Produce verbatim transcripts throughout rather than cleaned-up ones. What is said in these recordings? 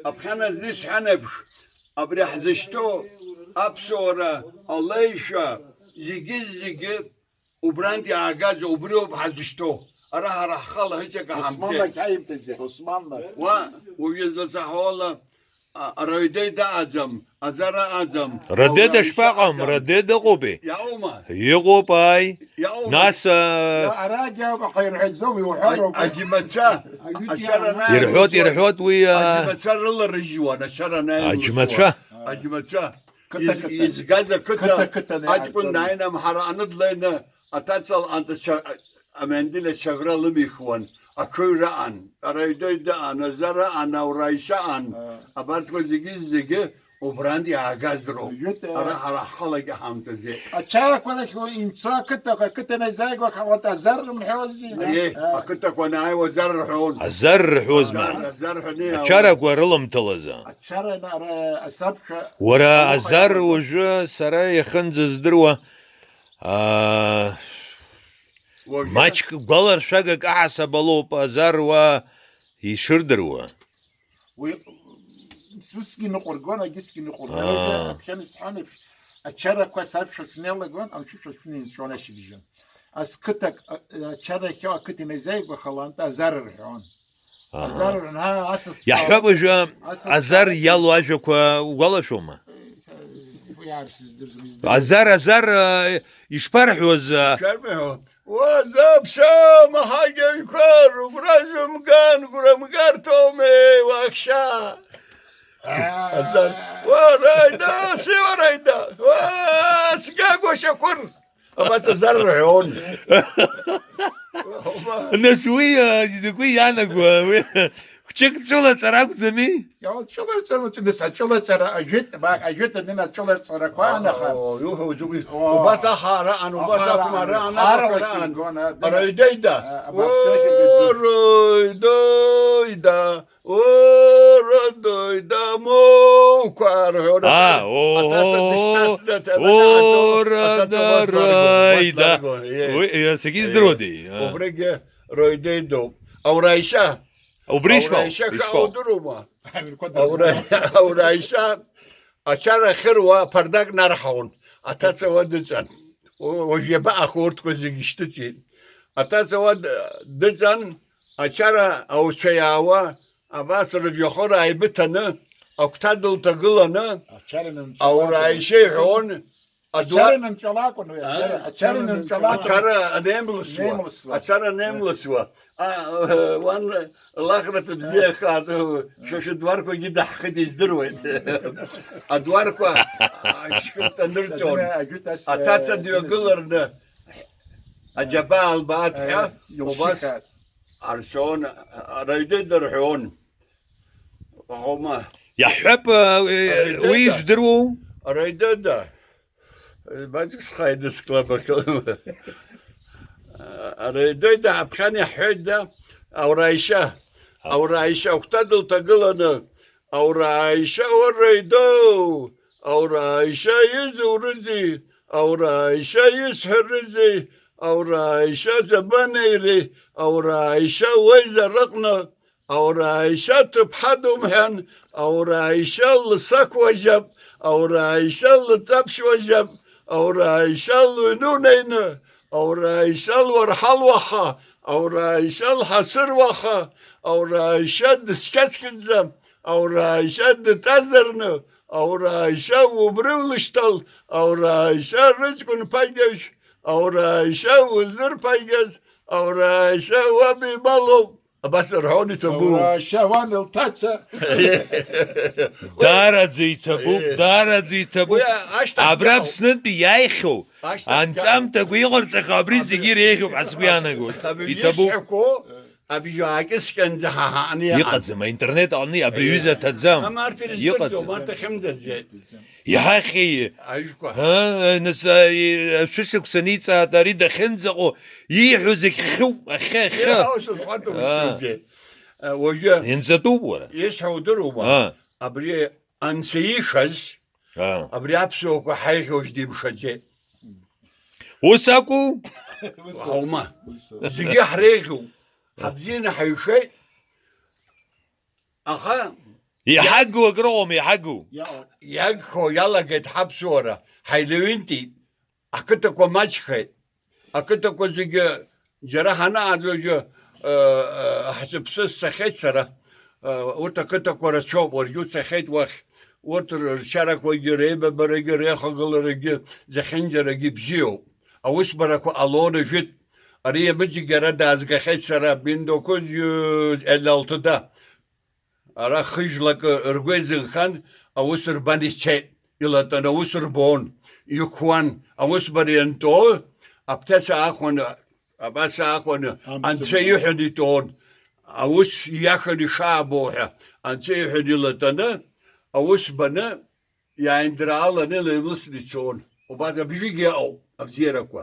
Аԥхьаназы исҳәан еиԥш, абри ҳзышьҭоу аԥсуара алеишәа зегьы-зегьы убрантә иаагаз убриоуп ҳазышьҭоу. Ара ҳара ҳхала ҳәыцәак ҳамҵеит. Османлак ҳаимҭаӡеит, Османлак. Уа, уажәы злацаҳауала, а, Раҩдеи даҟаӡам, Азар аҟаӡам. Радеда Аураҩ шԥаҟам? Шаҟаӡам. Радеда ыҟоупеи? Иааума? Иҟоуп, ааи. Иааума? Нас, а, Арагьы аҟаҟа ирҳәаӡом, иуҳәароуп. А-, аџьмацәа, ачара анааимласуа, ирҳәоит уи, а, аџьмацәа рыларыжьуан, ачара анааимласуа. Аџьмацәа? Аџьмацәа. Қыҭа, Из-, қыҭа. Изгаз ақыҭа, қыҭа, қыҭа аҷкәын анеиааӡара. Дааины Амҳара аныдлеины, аҭаца лҟанҭа Амендиль ачаӷра лымихуан, ақыҩра аан, Раҩдои даан, Азар аан, Аураишьа аан, Аа. Абарҭқәа зегьы, зегьы убрантә иаагаз роуп. Жәытә, ара ҳара ҳхалагьы ҳамҵаӡеит. Ачарақәа рахь уи инцо ақыҭақәа, ақыҭа иназааигәахауан, Азар рымҳәози? Аиеи, Аа. Ақыҭақәа анааиуа Азар рҳәон. Азар рҳәозма? Азар, Азар ҳәа неиуан. Ачарақәа рыламҭалазы. Ачара ара асабша Уара ауха Азар иалагон. Уажәы сара иахьынӡаздыруа, аа, Уажәы маҷк гәаларшәагак аҳасаб алоуп Азар уа ишырдыруа. Уи, усгьы ныҟәыргон, агьысгьы ныҟәыргон. Аа. Аԥхьан исҳәан еиԥш, ачарақәа сабша шәнеилагон, амшәышәа шәнеинцәон ашьыбжьон. Ас қыҭак, а, ачара ахьоу ақыҭа иназааигәахалан, Азар рҳәон. Аҳа. Азар рҳәон, аа, асас Иаҳҳәап уажәы асас Азар иалоу ажәақәа угәалашәома? Са, уи ар сыздырӡом, издыруам. Азар, Азар, а, ишԥарҳәоз, а? Шәарбаҳәо? Уазыԥшым, аҳагьаҩқәа рыгәра шәымган, гәрамгарҭоуми, уахшьа? Аа. Азар, уараида, сиуараида, уа, сгагәа шьақәыр. Абас Азар рҳәон. Нас уи, а, изакәи ианаго, уи хәҷык ҵәылаҵара акәӡами? Иауцәыларҵароуп, нас аҵәылаҵара, ажәытә, ма, ажәытә адын аҵәыларҵарақәа О, анаха. О, иуҳәо узакәи? О. Убас ахаара аан, убас Ахаара ахәмарра аан, аан, ахәмарра ахәмарра аан. Аан. Игон, а, дына-, Араҩдоида. А, абааԥсы ахьӡ. Ураҩдоида, ураҩдоида, моуқәа рҳәон. А, о, Аҭаца о, дышьҭасны, о, аҭаца убас ура, днаргон, убас раҩда. Днаргон, е. Уи, е, сегьы Е. Издыруадеи? А. Убригьы раҩдоидоуп. Аураишьа. Убри ишԥа-, Аураишьа ишԥа-, хаа удыруама? Аура-, Аураишьа ачара ахьыруа аԥардак нарҳаун, аҭаца уа дыҵан. У-, уажә иабаҟаху урҭқәа зегьы шьҭыҵит. Аҭаца уа д-, дыҵан, ачара ауцәа иаауа, абас рыбжьахыр ааибыҭаны, агәҭа дылҭагыланы, Ачара нанҵала Аураишьа иҳәон, Адуа- Ачара нанҵәалакәын уи, А? ачара, ачара нанҵәалакәын. Ачара анеимласуа. Анеимласуа. Ачара анеимласуа. А, э, уан лахраҭа бзиа хаат, шәа шәыдуарқәагьы даҳхеит, издыруеит. Адуарқәа ашьхыхәҭа нырҵон. Садны ажәытә ас, Аҭаца э, дҩагыларны, аџьабаа лбааҭ ҳәа, Э, убас илшьыхааит. Аршон, араҩдыда рҳәон. Аха ума. Иаҳҳәап, э, Араҩдыда. Уи ижәдыруоу? Араҩдыда. Баӡк схаидысклабахьоума? Араидои дааԥхьан иаҳҳәоит да, Аураишьа. Аураишьа агәҭа дылҭагыланы, Аураишьа уараидоу, Аураишьа изурызи, Аураишьа исҳәарызи, Аураишьа забанеири, Аураишьа уеиза рыҟны, Аураишьа ҭыԥҳа думҳәан, Аураишьа лсақәуажьап, Аураишьа лыҵаԥшьуажьап, Аураишьа лыҩны унеины, Аураишьа луарҳалуаха, Аураишьа лҳасыруаха, Аураишьа дысқьацқьаӡам, Аураишьа дыҭазарны, Аураишьа убри улышьҭал, Аураишьа рыҷкәын ԥагьашә, Аураишьа узырԥагьаз, Аураишьа уаб ималоуп. Абас рҳәон иҭабу. Аураашьа уан лҭаца. Дараӡа иҭабуп, Е. Дараӡа иҭабуп. Уи ашьҭахь Абра иаауп. Аԥснытәи иааихьоу Ашьҭахь анҵамҭақәа иҟарҵахьоу абри Абри- зегьы иреиӷьуп ҳәа сгәы иаанагоит. Абри Иҭабуп. Исҳәақәо абжьы аакьыскьанӡа ҳа ҳаҟны иҟан. Иҟаӡам, аинтернет аҟны абри Е. аҩыза аҭаӡам. Ама арҭ ирыздырӡом, Иҟаӡам. Арҭ ахьымӡаӡеит. Иҳахьи? Ажәқәа. Ҳа, нас, а, и-, шәышықәса ниҵаат, ари дахьынӡаҟоу, ииҳәо зегь хьуп, ахьы, ахьы. Иаҳауа сызхәарҭоуп Аа. Исымоузеи. А, уажәы Инҵатәуп уара. Исҳәо удыруама? Аа. Абри анцәа ишаз, Аа. Абри аԥсуақәа ҳаиӷьоу димшаӡеит. Ус акәу? Ус аума? Ус. Зегьы ҳреиӷьуп. Ҳабзианы ҳаҩшеит. Аха иҳагу акрыҟоума, иҳагу? Иа-, иагхо иалагеит ҳаԥсуара, ҳаилаҩынтит, ақыҭақәа маҷхеит. Ақыҭақәа зегьы џьара ҳанааӡо, ы, ы, ҳзыԥсы сцахьеит сара. Ы, урҭ ақыҭақәа рацәоуп, уаргьы уцахьеит уахь. Урҭ рчарақәагьы, реибабарагьы, реихагыларагьы зехьынџьарагьы бзиоуп. Аусбарақәа ҟалон ажәытә. Ари иабыџьгьы ара даазгахьеит сара, Биндокозиус Елалтыда. Ара хыжәлакы ргәы еизынхан, аус рбан ицеит, илатәаны аус рбон, иқәуан, аусбара ианҵоу, аԥҭа саахәаны, абас аахәаны, Амца анцәа иҳәан итәон, аус иаханы ишаабо ҳәа, анцәа иҳәан илатәаны, аус баны, иааинрааланы илеилысны ицон. Убас абжьгьы ыҟоуп, абзиарақәа.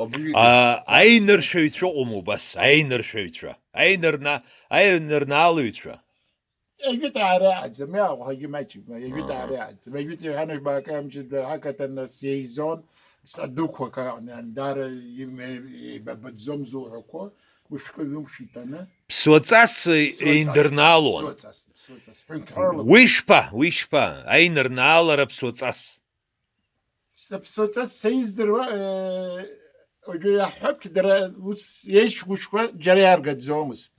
Абжьгьы. А, аиныршәаҩцәа ыҟоума убас, аиныршәаҩцәа, аинырна-, аинырнаалаҩцәа? Егьит аараӡам, иаауҳәагьы маҷума, егьит Аҳа. аараӡам. Егьит иҳәан, акы амчыда, акаҭанас еизон, садуқәак аҟны, андара им-, еибабаӡом зуҳәақәо, мышкы ҩымш итәаны. Ԥсуаҵас Ԥсуаҵас, еинырнаалон. Ԥсуаҵас, ԥсуаҵас, ҳәынҭқарала. Уи шԥа, уи шԥа, аинырнаалара ԥсуаҵас? Сыԥсуаҵас сеиздыруа, э, уажәы иаҳҳәап, дара ус еишьгәышьқәа џьара иаргаӡомызт.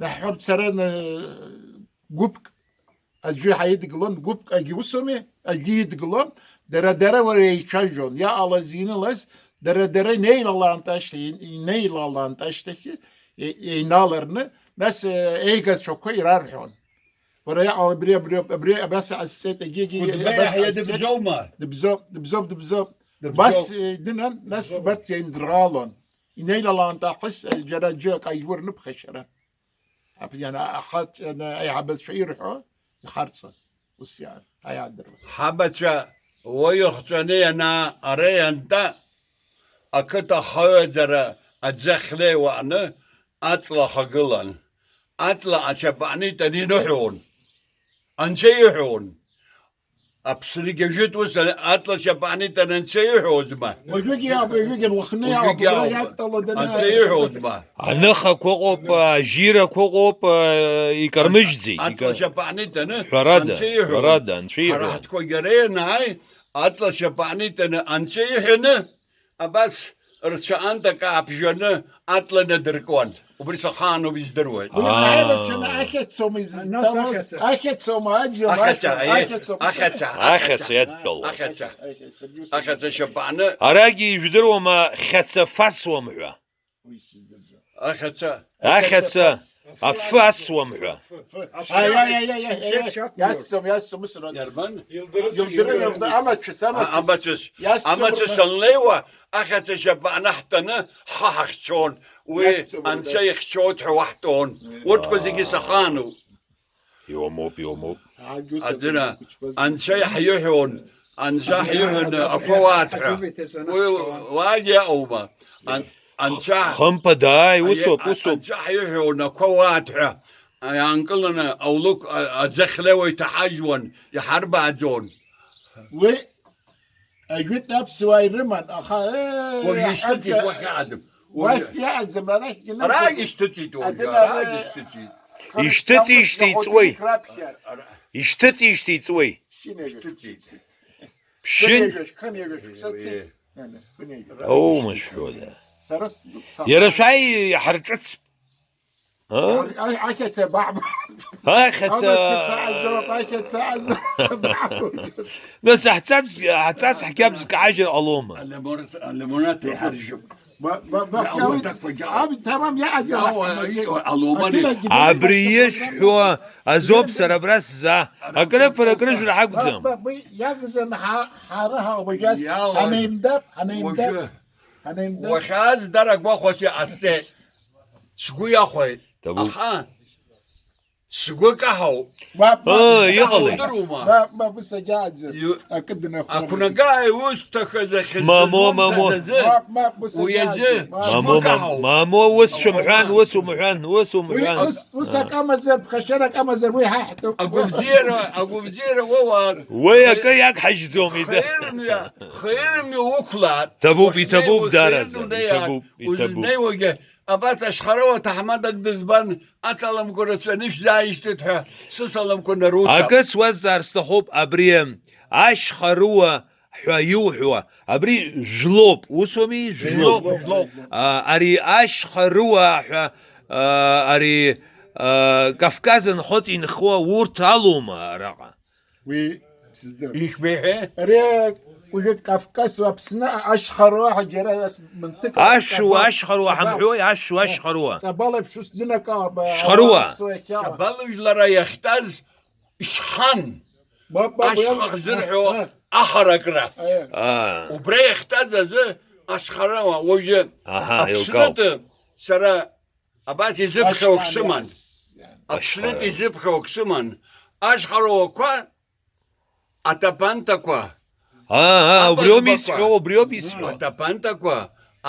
Наҳҳәап, сара ны-, гәыԥк аӡәы ҳаидгылон, гәыԥк агьы усуми, агьы идгылон, дара-дара уара еицәажәон, иаҟалаз, инылаз, дара-дара инеилалаант ашьҭахь, инеилалаант ашьҭахь, е-, еиналарны, нас, э, еигацәақәа ирарҳәон. Уара иаҟала абри, абри, абри абас ҟасҵеит, егьигьы Гәыдбеи абас Аҳиа ҟасҵеит. Дыбзоума? Дыбзоуп, дыбзоуп, дыбзоуп. Дыбзоуп. Убас, э, дынан, нас Дыбзоума? Убарҭ еиндралон. Инеилалаант аахыс, э, џьара аӡәы акы аиур ныԥхашьара. Аб-, иана-, ахаҵ-, иана-, аиҳабацәа ирҳәо ихарҵон. Ус иаан, аиаадыруан. Ҳабацәа уа ихҵәаны ианаа ара ианта, ақыҭа ахаҩаӡара аӡы ахьлеиуа аҟны аҵла ахагылан. Аҵла ашьапаҟны итәаны иныҳәон. Анцәа иҳәон. Аԥсны гьежьит ус, аҵла ашьапаҟны итәаны анцәа иҳәозма? Уажәыгьы иаауп, уажәыгьы иаауп, Уажәыгьы уажәыгьы иаауп. иаҵалода Анцәа нас. иҳәозма? Аныхақәа ыҟоуп, ажьирақәа ыҟоуп, икармыжьӡеит, Аҵла ика-, ашьапаҟны итәаны ҳәарада, анцәа иҳәон. ҳәарада, анцәа Ҳара иҳәон. ҳтәқәа џьара ианааи, аҵла ашьапаҟны итәаны анцәа иҳәаны, абас рцәа антак ааԥжәаны аҵла надыркуан. Убри сахаануп, издыруеит. Уи Аа. Аирацәаны ахьацоума изызҭалаз? Нас ахьаца. Ахьацоума, аџьал Ахьаца, ахьа-, аиеи, ахьацоума. Ахьаца, Ахьаца иадтәалоуп. Ахьаца. Ахьаца, саргьы ус Ахьаца сыздырӡом. Шьапааны. Арагьы ижәдыруама, хьаца фасуам ҳәа? Уи сыздырӡом. Ахьаца. Ахьаца, Ахьаца фас. Афы асуам ҳәа. Фы, фы. Ай, ай, ай, ай, ай, ай. Шьап, шьап, Иасцом, иасцом, ус рон. Иарбан? Илдырып, Илдырып, илдырып. Амацәыс, А, амацәыс. Амацәыс. Иасцом, Амацәыс рон. Анлеиуа, ахьаца шьапааны ҳтәаны, ҳхы ҳахьчон. Уи Иасцом, анцәа рон. Ихьчоит ҳәа уаҳтәон. Уи. Урҭқәа зегьы Аа. Сахаануп. Иумоуп, иумоуп. Аагьы ус Аӡына, акәын, хәыҷқәа зегьы. Анцәа иаҳиҳәон, анцәа ҳиҳәон, ақәа уааҭ ҳәа. Уи уаагьы иаҟоума? Ан-, анцәа Хымԥада, ааи, усоуп, аиа-, усоуп. Анцәа ҳиҳәон, ақәа уааҭ ҳәа. Иаанкыланы аулықә, а-, аӡы ахьлеиуа иҭаҳажьуан, иҳарбааӡон. Уи Ажәытә аԥсуаа ирыман, аха, э, Уажә ишьҭыҵит, арҭ-, уахьаӡым. Уажә уахь иаӡам, арахьгьы Арагь нымхәыцит. Ишьҭыҵит уажәы, Адын арагь ара ишьҭыҵит. Хырс Ишьҭыҵижьҭеи иаҳәа иҵуеи? Иаҳәа раԥхьа. Ара-, Ишьҭыҵижьҭеи иҵуеи? Шьынеиҩык Ишьҭыҵит. Ԥшьын? Хынеиҩык, хынеиҩык шықәса цеит. Уи. Нана, хынеиҩык. Оумашәода. Сара с-, саҳа- Иара шәааи иҳарҿыцп. А? Ай, ай, ахьаца баҳ-, Ахьаца. Амаҭәа саазоуп, ахьаца саазоуп. Нас ҳҵас, ҳҵас ҳқьабз каҳажьыр ҟалома? Алимонад, алимонад иҳаржьып. Ба, ба, ба, Иаауа, иаауа, дақәагьы иаауа. Аби, тамам, иаҟаӡам, Иаауа, аҳ-, иаауа, алимонад. Адинагьы Абри диман, ишәҳәо азоуп сара абра сзаа. Акрыфара, акрыжәра ҳақәӡам. Ба, ба, ба, иагызан ҳа-, ҳара ҳауп, уажәы ас Иаауа. Ҳанеимдап, ҳанеимдап. Уажәы. Ҳанеимдап. Уахьааз дара гәахәас иҟасҵеит. Сгәы иахәеит. Ҭабуп. Аха сгәы каҳауп. Мап, мап, Ыы, сгәы иҟалеи? Удыруама? Мап, мап, ус агьааӡам. Ю-, Акы дынхоит. Ақәнагаа иусҭахыз ахьы Мамо, мамо. Азы. Мап, мап, ус Уи агьааӡам. Азы. Мап, Мамо, сгәы мамо, каҳауп. Мамо, ус шәымҳәан, ус умҳәан, ус Уи умҳәан. ус, ус акы амазар, ԥхашьарак амазар, уи ҳаҳтәуп. Агәыбзиара, агәыбзиара уоуан. Уи акы иагҳажьӡом, ида. Хеирмҩа, хеирмҩа уқәлар. Ҭабуп, уахьнеиуа иҭабуп, хеирмҩа дараӡа, унеиаат. Иҭабуп, иҭабуп. Узнеиуагьы Абас ашьхаруа ҭаҳмадак дызбан, ацаламқәа рацәаны ишәзааишьҭит ҳәа, сысаламқәа нарутәап. Акы суазҵаар сҭахуп, абри ашьхаруа ҳәа иуҳәо, абри жәлоуп, усоми? Жәлоуп. Жәлоуп, жәлоуп. А, ари ашьхаруа ҳәа, а, ари, а, Кавказ анхыҵ инхо урҭ алоума араҟа? Уи сыздырам. Ишбеиҳәеи? Ари уажәы Кавказ, Аԥсны ашьхаруа ҳәа џьара ас мынҭык Ашәуа, ашьхаруа ҳамҳәои, ашәуа, ашьхаруа. Ҵабал еиԥш ус дынакаба, Шьхаруа. Аԥсуа иахьа. Ҵабал жәлара иахьтәаз ишхан. Ба, ба, ба, Ашьха ба, хзырҳәо ба, аҳаракра. Ба. Аа. Убра иахьтәаз азы ашхарауа, уажәы Аҳа, Аԥснытәы еилкаауп. Сара абас изыԥхьо ак сыман. Ашьха, Аԥснытәы Ашьха. Изыԥхьо ак сыман. Ашхарауақәа, атапантақәа, Аа, аа, убриоуми абаӷбақәа. Исҳәо, убриоуми исҳәо. Атапантақәа,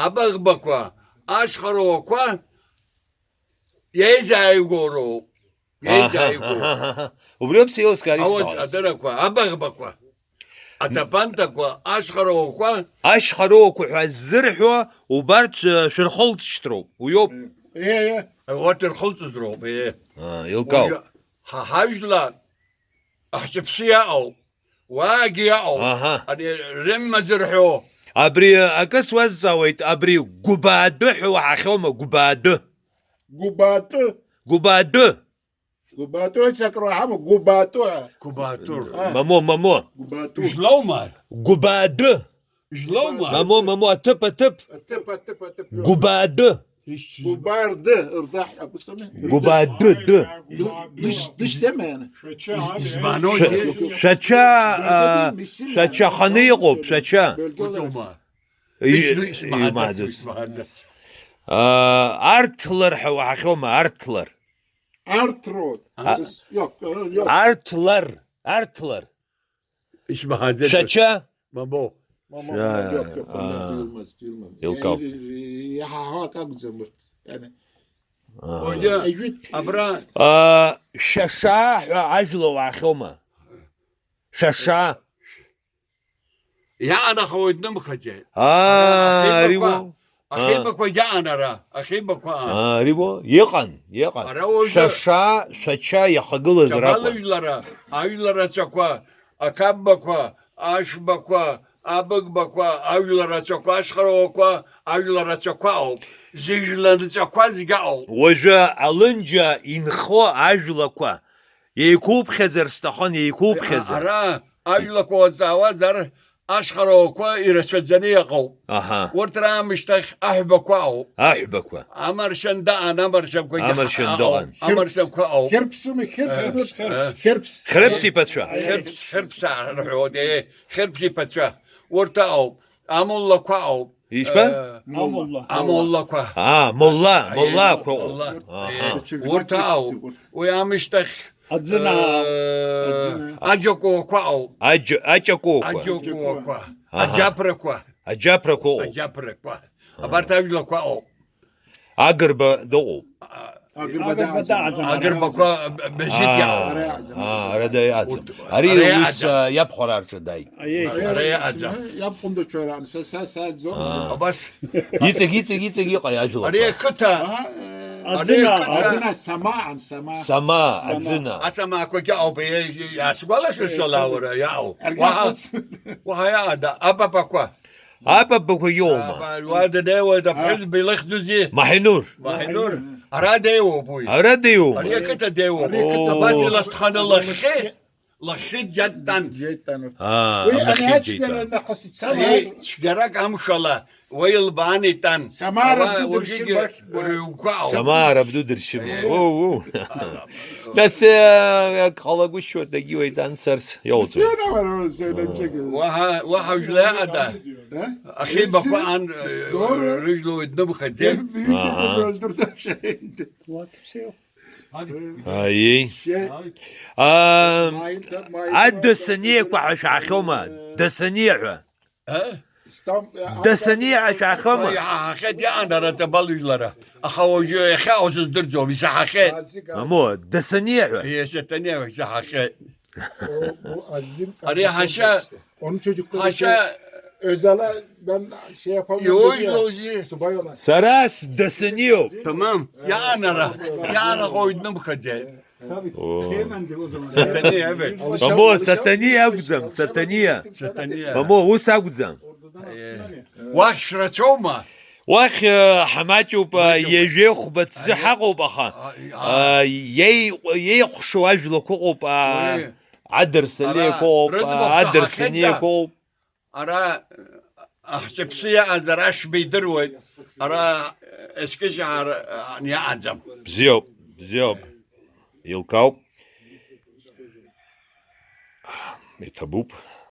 абаӷбақәа, ашхарауақәа, иеизааигәоу роуп. Иеизааигәоу. Аҳа, аҳа, аҳа. Убриоуп сеилыскаар Ауаҩ исҭахыз. Адырақәа, абаӷбақәа, атапантақәа, ашхарауақәа. Ашхарауақәа ҳәа ззырҳәо, убарҭ, э, шәырхылҵшьҭроуп, уиоуп. Е, е. Урҭ ирхылҵыз роуп, е. Аа, еилкаауп. Уажәы ҳа ҳажәла ҳҿаԥсы иаҟоуп, уаагьы иаҟоуп. Аҳа. Ани рымма зырҳәо. Абри акы суазҵаауеит, абри гәыбаадәы ҳәа уаҳахьоума, гәыбаадәы? Гәыбаатәы. Гәыбаадәы. Гәыбаатәы ҳәа акыр уаҳама, гәыбаатәы ҳәа. Гәыбаатәы. А. Мамо, мамо. Гәыбаатәы. Жәлоума? Гәыбаадәы. Жәлоума? Мамо, мамо, аҭыԥ, аҭыԥ. Аҭыԥ, аҭыԥ, аҭыԥ. Гәыбаадәы. Гәыбаардәы, рдаҳ, абысами. Гәыбаадәы, ды. Дыш-, дышьҭемеяны. Из-, измааноузеи? Шәача, а, шәача ханы иҟоуп, шәача. Уцоума? И-, Исмаҳаӡац, имаӡац. Исмаҳаӡац. А, арҭлар ҳәа уаҳахьоума, арҭлар? Арҭроуп. А, Ис-, иоп, иоп. Арҭлар, арҭлар. Исмаҳаӡеит. Шәача? Мамо. Мамо, Шәа-, мамо, иоп, иоп, аа. Илмаз, илмаз. Илкаауп. Иа-, иа-, иаҳа-, ҳәа акакәӡам урҭ. Иани. Аа. Уажәы ажәытә абра А, шәаша ҳәа ажәла уаахьоума? Шәаша. Иаанахауеит нымхаӡеит. Аа, Ахеибақәа, ари уоу? Ахеибақәа иаан ара, ахеибақәа аан. Аа, ари уоу? Иҟан, иҟан. Ара уажәы Шәаша, шәача иахагылаз ракәын. Џьабал жәлара, ажәлар рацәақәа, ақаббақәа, ашәбақәа, абыгбақәа, ажәлар рацәақәа, ашхарауақәа, ажәлар рацәақәа ауп. Зыжәла нҵәақәа зегьы ауп. Уажәы Алынџьа инхо ажәлақәа еиқәуԥхьаӡар сҭахын, еиқәуԥхьаӡар. Ара ажәлақәа уаҵаауазар, ашхарауақәа ирацәаӡаны иҟоуп. Аҳа. Урҭ раамышьҭахь аҳәбақәа ауп. Аҳәбақәа. Амаршьан даан, амаршьанқәагьы Амаршьан ҳа-, дыҟан. Ауп. Амаршьанқәа ауп. Хьырԥсуми, хьырԥсуми, Э, хьырԥс. Хьырԥс. Хьырԥс иԥацәа. Хьырԥс, хьырԥс рҳәоит, э, хьырԥс иԥацәа. Урҭ ауп. Амоллақәа ауп. Ишԥа? Э, Амолла. Амоллақәа. Аа, молла, Аиеи, моллақәа ыҟоуп. Молла. Аҳа. Аиеи. Урҭ ауп. Уи амышьҭахь, Аӡына. Э, Аӡына. Аџьакәуақәа ауп. Аџь-, аҷакәуақәа. Аџьакәуақәа. Аҳа. Аџьаԥрақәа. Аџьаԥрақәа ыҟоуп. Аџьаԥрақәа. Абарҭ ажәлақәа ауп. Агрба дыҟоуп. Агрба Агрба дааӡам. Дааӡам. Агрбақәа б-, бжьык Аа, иаауп. Ара иаӡам. Аа, ара даиаӡам. Урҭ, Ари ара ус, иаӡам. А, иабхәараа рҿы дааит. Аиеи. Ара иаӡам. Иабхәындацәа ран, са, са, са, ӡом. Аа. Абас. Иҵегь, иҵегь, иҵегь иҟаи ажәлақәа? Ари ақыҭа. Аҳа, э, Аӡына. Ари ақыҭа. Аӡына, самаан, сама. Сама, Сама. Аӡына. Асамаақәагьы ауп, е-, е-, иаасгәалашәыршәала уара, иаау. Аргьы Уаҳа, ахәыц. Уаҳа иаада, абабақәа. Абабақәа иоума? Аба, уа днеиуеит, аԥҳәызба илыхьӡузеи? Маҳинур. Маҳинур. Ара деиуоуп уи. Ара деиуоума? Ари ақыҭа деиуоуп. Ари ақыҭа Абас деиуоуп. Иласҭханы лахьхьи, лахьхьи џьа дтан. Џьа дтан. Аа, Уи лахьхьи ани џьа аҷкәын дтан. Нахыс ицалаз. Ари цәгьарак амшала, уа илбаан итан. Самара Ара абду уажәыгьы дыршьыр бахь-, рыҩқәа ауп. Самара абду дыршьыр. Е. Уу, уу. Нас, э, ак ҟалагәышьоит, дагьиуеит, ансарс иоуӡом. Сцена вароза, наджыгы. Уаҳа, уаҳа жәлеи ада. Э? Ахеибақәа Ес-, ан, э, Дора? Рыжәлоуи днымхаӡеит. Ес-, Аҳа. Дора, Дора, Дора. Уа, кыпсеу. Аиеи. Ше-, Аа, Маита, Маита, Адасаниақәа ҳәа шәаҳахьоума? Дасаниа ҳәа. Э? Стам-, э, Дасаниа ҳәа шәаҳахьоума? Иаҳахьеит, иаандараҵа балыжәлара. Аха уажәы иахьаҟоу сыздырӡом, исаҳахьеит. Мамоу, Дасаниа ҳәа. Иесетани ҳәа исаҳахьеит. О, о, азин Ари ҳашьа, Оны çocukları ҳашьа, Özel'e ben şey yapamıyorum dedi ya. Subay olan. Сара сдасаниоуп. Tamam. Иаанара, иаанаго уаҩ днымхаӡеит. Оо. Сатаниа, evet. Мамо, сатаниа акәӡам, сатаниа. Сатаниа. Мамо, ус акәӡам. Уахь шрацәоума? Уахь, э, ҳмаҷуп, э, маҷуп. Ҩажәеи хәба ҭӡы ҳаҟоуп, аха, а, э, иеи-, иеихәшоу ажәлақәа ыҟоуп, а, уи. Адырсалиақәа ыҟоуп, рыӡбахә а, адырсаниақәа ыҟоуп. Ара, аҳцәыԥсы иаҟазар ашәба идыруеит, ара, ескыжьаара, а, иаҟаӡам. Бзиоуп, бзиоуп. Илкаауп. Иҭабуп.